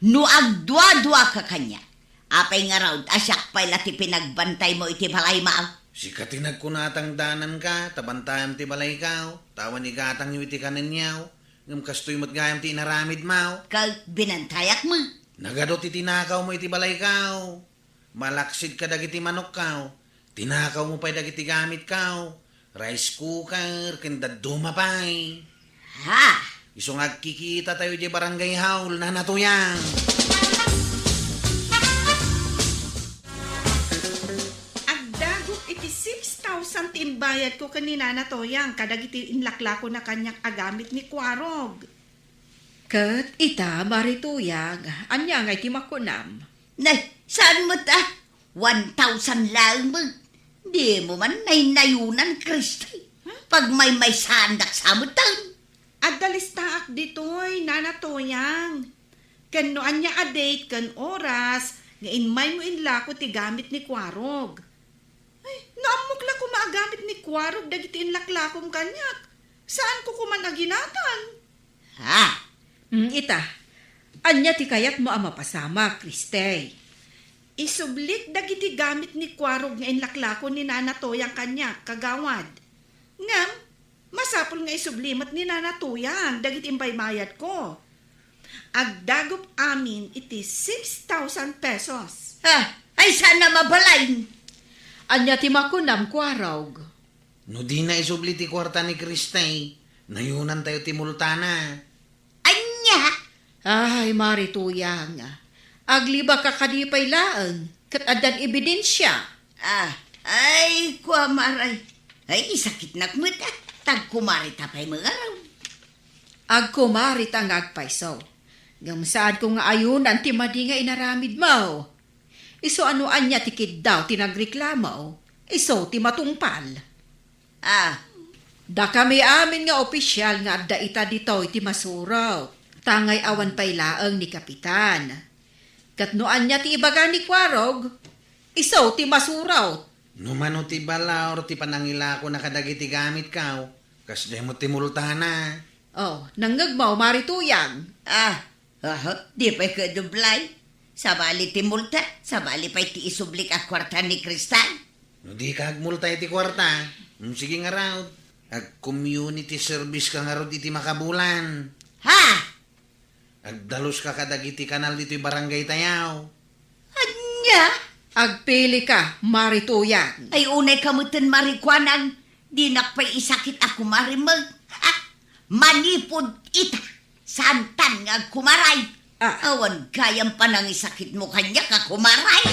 No agduaduaka kaniak, apay ngarud a siak pay la ti pinagbantaymo iti balaymo? Sika ti nagkuna a tangdananka, ta bantayam ti balayko, ta awan igatangyo iti kanenyo, ngem kastoy met gayam ti inaramidmo. Ket binantayak met. Nagadu ti tinakawmo iti balayko. Malaksid kadagiti manokko, tinakawmo pay dagiti gamitko, rice cooker, ken dadduma pay. Ha? Isu nga agkikitatayo idiay barangay hall, Nana Toyang. Agdagok iti six thousand ti imbayadko ken ni Nana Toyang kadagiti inlaklakona kaniak a gamit ni Kuarog. Ket ita, Mari Toyang, ania ngay ti makunam? Nay, saan met a? One thousand laeng met. Dimo man naynayunan, Christy. Pagmaymaysaandak sa metten. Adda listaak ditoy, Nana Toyang. Ken no ania a date ken oras nga inmaymo inlako ti gamit ni Kuarog. Ay, naammok la koma a gamit ni Kuarog dagiti inlaklakom kaniak. Saanko koman a ginatan. Ha? Mm, ita. Ania ti kayatmo a mapasamak, Kristay? Isublik dagiti gamit ni Kuarog nga inlaklako ni Nana Toyang kaniak, kagawad. Ngem, masapul nga isubli met ni Nana Toyang dagiti imbaybayadko. Agdagup amin iti six thousand pesos. Ah, ay saan a mabalin! Ania ti makunam, Kuarog? No dina isubli ti kuarta ni Kristay, nayunantayo ti multana. Ania? Ay, Mari Tuyang, aglibakka kadi pay laeng, ket addan ebidensia. Ah, ay, kua, Maray. Ay, isakitnak met, ah. Tagkumarita pay mangarud. Agkumarita nga agpayso. Ngem saanko nga ayunan ti madi nga inaramidmo. Isu a no ania ti kiddaw ti nagreklamo, isu ti matungpal. Ah. Dakami amin nga opisyal nga adda ita ditoy ti masurot, tangay awan pay laeng ni Kapitan. Ket no ania ti ibaga ni Kuarog, isu ti masurot. No mano ti balaur ti panangilakona kadagiti gamitko, kasdiay met ti multana. Oh, nangngegmo, Mari Tuyang? Ah, aha, di pay kadublay. Sabali ti multa, sabali pay ti isublik a kuarta ni Kristay. No dika agmulta iti kuarta, mm, sige ngarud. Ag-community service ka ngarud iti makabulan. Ha? Agdaluska kadagiti kanal ditoy barangaytayo. Ania? Agpilika, Mari Tuyang. Ay, unayka metten, Mari Kuanang. Dinak pay isakit a kumarimeg. Ah, manipud ita. Saantan nga agkumaray. Ah. Awan gayam panangisakitmo kaniak a kumaray.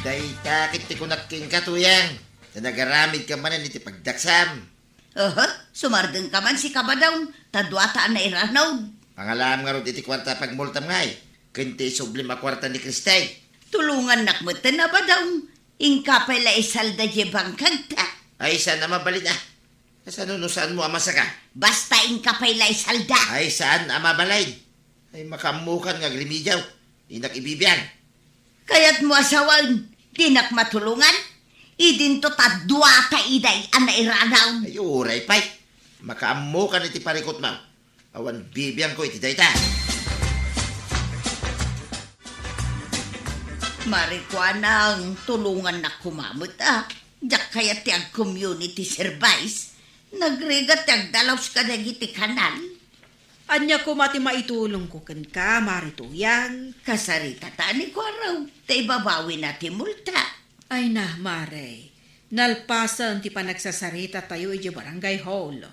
Dayta ket ti kunak kenka, Tuyang. Ta nagaramidka manen iti pagdaksam. Aha, sumardengka man, Kabadong, ta duata a nairanaw. Pangalaam ngarud iti kuarta a pagmultam ngay, ken ti isublim a kuarta ni Kristay. Tulongannak metten, Badong. Inka pay la isalda diay bangkagta. Ay, saan a mabalin, ah. Kasano no saanmo a masaka? Basta inka pay la isalda. Ay, saan a mabalin. Ay, makaammokan nga agremediaw. Dinak ibibiang. Kayatmo a sawen, dinak matulongan? Idinto ta duata iday a nairanaw. Ay, uray pay. Makaammokan iti parikutmo. Awan bibiangko iti dayta. Mari Kuanang, tulongannak koma met, ah. Diak kayat ti ag-community service. Nagrigat ti agdalus kadagiti kanal. Ania koma ti maitulongko kenka, Mari Tuyang? Kasaritata ni Kuarog, ta ibabawina ti multa. Ay na, Mare, nalpasen ti panagsasaritatayo idiay barangay hall.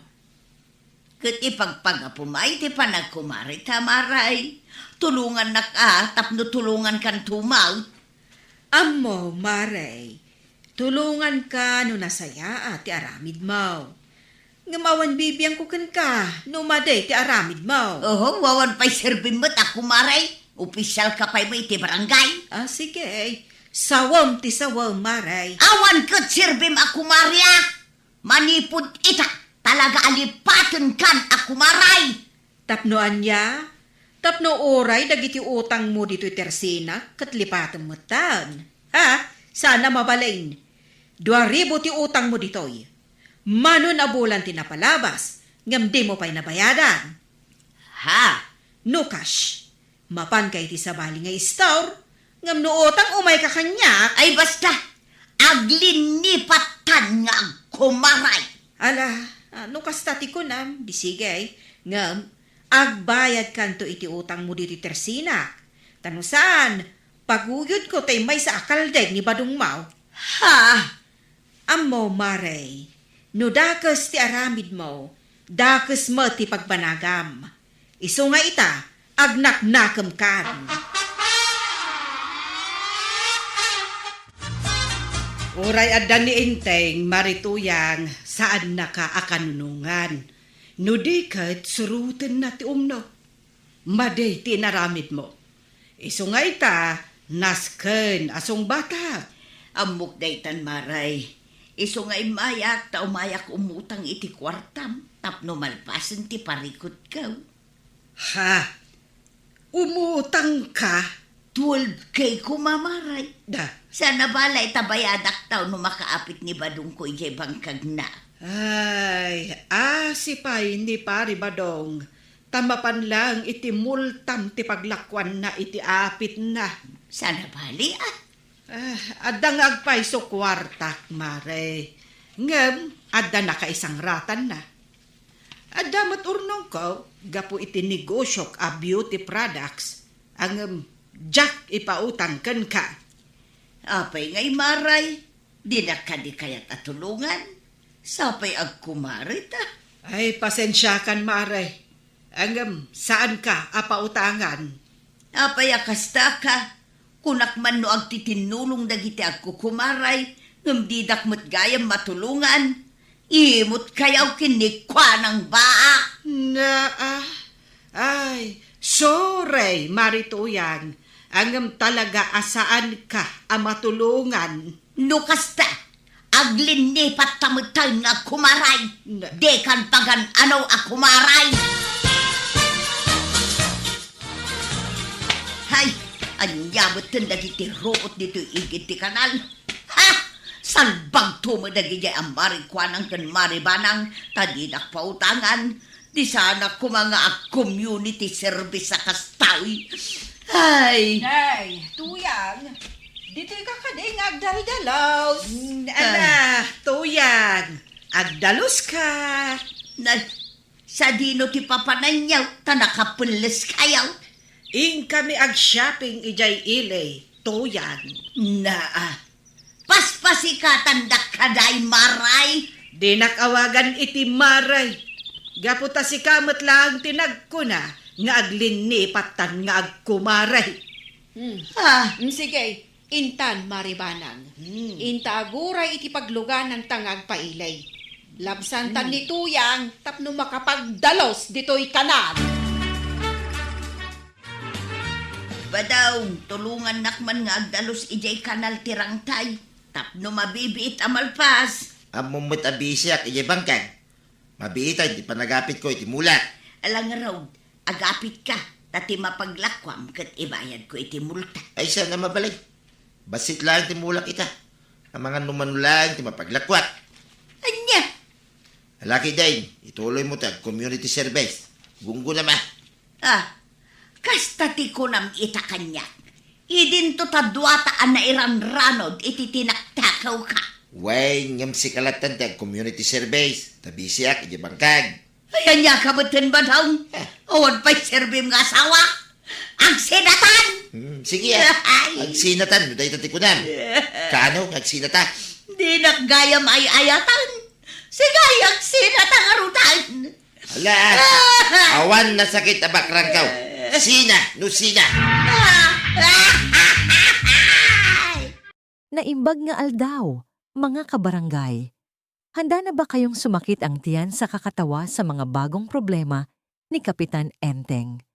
Ket ipagpagapom ti panagkumarita, Mare. Tulongannak a tapno tulongankanto met. Ammo, Mare, tulonganka no nasayaat ti aramidmo. Ngem awan bibiangko kenka no madi ti aramidmo. Oho, awan pay serbim met a kumaray. Opisyalka pay met iti barangay. Ah, sige. Sawem ti sawem, Mare. Awan ket serbim a kumari, ah. Manipud ita, talaga a lipatenkan a kumaray. Tapno ania? Tapno uray dagiti utangmo ditoy Tersina ket lipatem metten. Ha? Saan a mabalin. Dua ribu ti utangmo ditoy. Manon a bulan ti napalabas, ngem dimo pay nabayadan. Ha? No cash, mapanka iti sabali nga istor, ngem no utang, umayka kaniak. Ay, basta, aglinnipattan nga agkumaray. Ala, ah, no kasta ti kunam, di sige, ngem agbayadkanto iti utangmo ditoy Tersinak. Ta no saan, paguyodko tay maysa a kaldeg ni badongmo. Ha? Ammo, Mare, no dakes ti aramidmo, dakes met ti pagbanagam. Isu nga ita, agnaknakemkan. Uray adda ni Enteng, Mari Tuyang, saannaka a kanunongan. No di ket, surotenna ti umno. Madi ti inaramidmo. Isu nga ita, nasken a sungbatak. Ammok daytan, Mare. Isu nga immayak ta umayak umutang iti kuartam tapno malpasen ti parikutko. Ha? Umutangka? Twelve K koma, Mare. Da. Saan a balay ta bayadak ta no makaapit ni badongko idiay bangkagna. Ay, asi pay ni Pari Badong. a mapan laeng iti multam ti paglakuanna iti apitna. Saan a bali, a? Ah, adda nga agpayso kuartak, Mare. Ngem adda nakaisangratanna. Adda met urnongko gapu iti negosiok a beauty products, a ngem diak ipautang kenka. Apay ngay, Mare? Dinak kadi kayat a tulongan? Sapay agkumare ta. Ay, pasensiakan, Mare. Ngem saanka a pautangan. Apay a kasta ka? Kunak man no agtitinnulong dagiti agkukumaray, ngem didak met gayam matulongan. Imot kayaw ken ni Kuanang baa. Naa. Ay, sorry, Mare Tuyang. Ngem talaga a saanka a matulongan. No kasta, aglinnipat ta metten nga agkumaray. Ne- Dekan pagan-ano a kumaray. Hay, ania metten dagiti ruot ditoy igid ti kanal? Ha! Salbagto met dagidiay a Mare Kuanang ken Mare Banang, ta didak pautangan. Di saanak koma nga ag-community service a kastoy. Ay! Nay, Tuyang, ditoy ka kadi nga agdaldalos? Mm, ala, Tuyang, agdalos ka. Nay, sadino ti papananyaw ta nakapelles kayaw? Inkami ag-shopping idiay ili, Tuyang. Naa, paspasikatan dak kadi, Maray. Dinak awagan iti Maray. Gapu ta sika met laeng ti nagkuna nga aglinnipat tan nga agkumaray. Hmm. Ah. Hmm, sige, intan, Mare Banang. Hmm. Inta aguray iti paglugananta nga agpaili. Labsantan Hmm. ni Tuyang tapno makapagdalos ditoy kanal. Badaw, tulongannak man nga agdalos idiay kanal ti rangtay, tapno mabibiit a malpas. Ammom met a bisiak idiay bangkag. Mabiitan ti panagapitko iti mulak. Ala ngarud, agapitka, ta ti mapaglakuam ket ibayadko iti multa. Ay, saan a mabalin. Bassit laeng ti mulak ita. Amangan no mano laeng ti mapaglakuak. Ania? Alaki dayn, ituloy mo ti ag-community service. Gunggonam a. Ah, kasta ti kunam ita kaniak. Idinto ta duata a nairanranod iti tinaktakawka. Wen, ngem sika lattan ti ag-community service. Ta bisiak idiay bangkag. Ay, ania ka metten, Badong? Eh. Awan pay serbim nga asawa. Agsinatan! Hmm, sige, ah. Ay. Agsinatan, no dayta ti kunam. Kaano nga agsinata? Dinak gayam ay-ayatan. Sige, agsinata ngaruden. Ala, awan nasakit a bakrangkaw. Sina, no sina. Naimbag nga aldaw, mga kabarangay. Handa na ba kayong sumakit ang tiyan sa kakatawa sa mga bagong problema ni Kapitan Enteng?